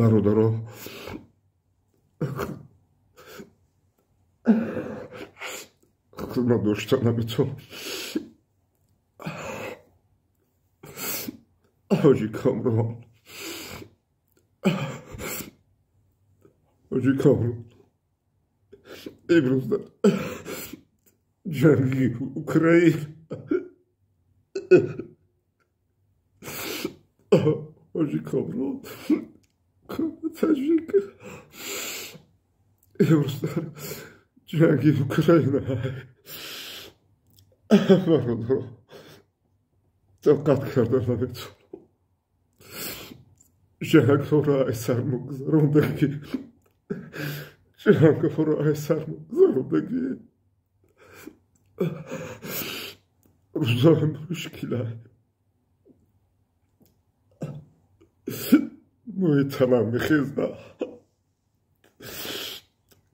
Бародаро, хизмат дошта наметавонам. Ҳоҷи Камрон, ҳоҷи Камрон имрӯз дар ҷанги Украина, ҳоҷи Камрон таҷик имрӯз дар ҷанги Украина. Бародаро, тоқат карда наметавонам. Ҷангҳоро ай сармогузарондагӣ, ҷангҳоро ай сармогузарондагӣ рӯзои мушкила мӯи танам мехезда.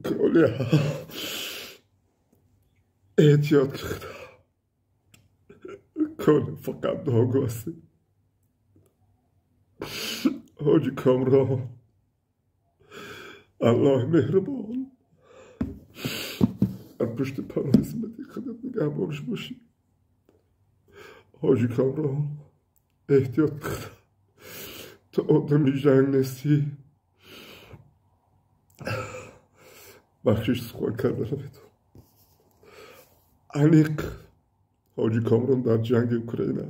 Коля, эҳтиёт кунед. Коля, фақат дуогӯ ҳастӣ. Ҳоҷи Камрон, Аллоҳи меҳрубон дар пушти паноҳи исмати худат нигаҳбонаш бошӣ. Ҳоҷи Камрон, эҳтиёт кун, ту одами ҷанг нестӣ. Бахшиш, сухан карда наметавонам. Аниқ ҳоҷи Камрон дар ҷанги Украина.